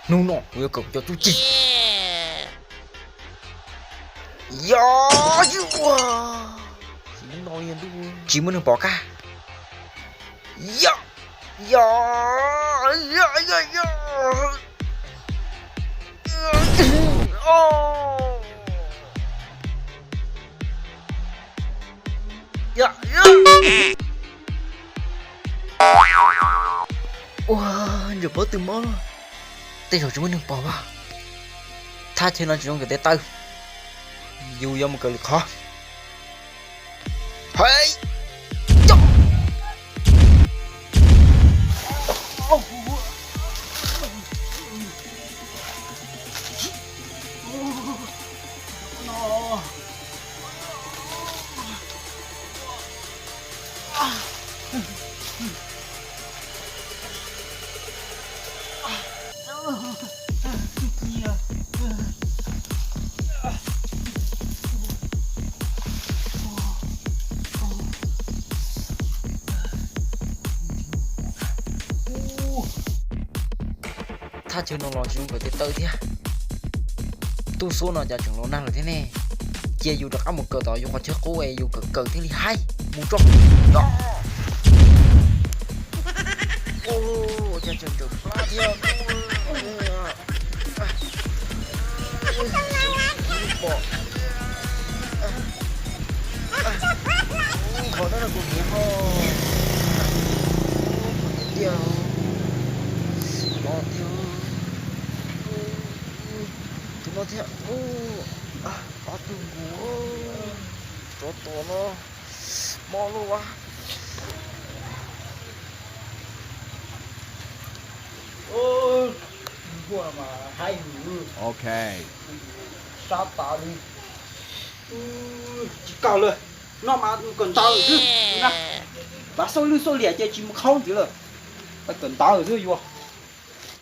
Hnub no kuv yuav kawm cov tub ci. Yog, tsis muaj neeg pom kab. Yog, yog, yog, yog, yog. Ua, ntsaum pob tw mob, tej zaum tsis muaj neeg pom as. Thaj chaw no tsis zoo kawm tes taw, yus yuav mus kawm lwm qhov. Hais, Thaj chaw no los tsis zoo kawm tes taw thiab. Tub xub no cas tseem los nag lawm thiab ne. Cia yus rov qab mus kawm tom yus qhov chaw qub es yus kawm kawm thiaj li haib. Mus tso. Cas tseem ntsaum plab thiab. Pom qhov no kuv niam ho tiag, los tiag. Tus no thiab, ob tug nkus, tsov tom no, mob lub vab. Huaj mas haib, ok, sab tas li. Tsis kawm lawm, no mas kawm ntawv xwb na. Pab xauj lwj xauj liam ces tsis mus qhaub ntxiv lawm, kawm ntawv xwb yuav.